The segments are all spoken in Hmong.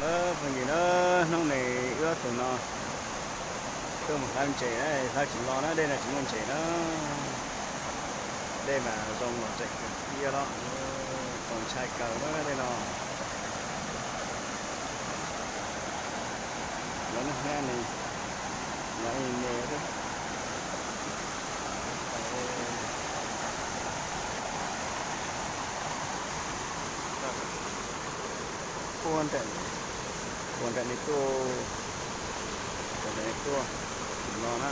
Na, phooj ywg na, hnub no wb ob tug no tuaj mus hlab ntses na, hlab tsis los na, dej no tsis muaj ntses na. Dej mas zoo los tseem kawg kiag los, txaus ntshai kawg na dej no. Los nag hnia ne, los ib me xwb. Ua nram, ua nram ne tuaj, ua nram ne tuaj, tsis los na.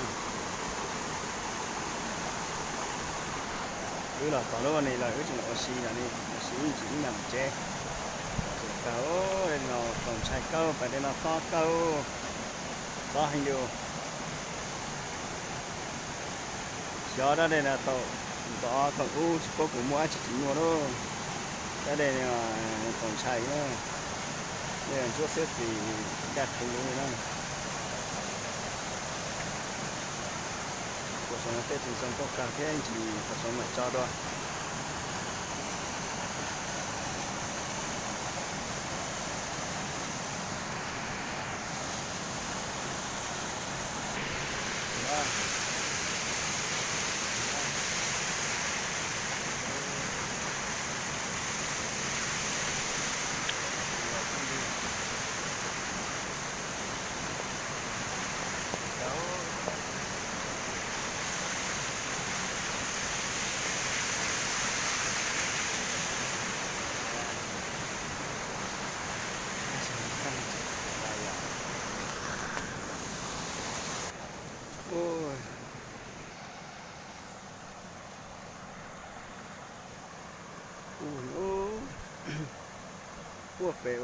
Wb los txog lub no ne los wb tseem ua si no ne, ua si ib ntsis wb mam mus tsev. Tseem kawg, dej no txaus ntshai kawg, pas dej no tob kawg, tob heev li. Xyov dab dej no tau ntxov thaum ub tsis paub puas muaj dab tsi tsis muaj lauj. Dab dej no txaus ntshai na, dej ntsuab xiab xis daj rhuv li na. Ua xyoo no tej tseem xyoo poob kawg thiab ntsis thaum xyoo mam tso dua. Ua, ua, ua pem,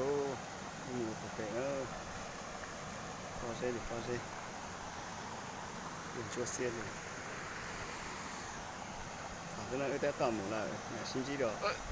mus pem, pob zeb li pob zeb, ntsuab xiab li. Txog xwb no wb tab tom mus lawm, mam sib ntsib dua.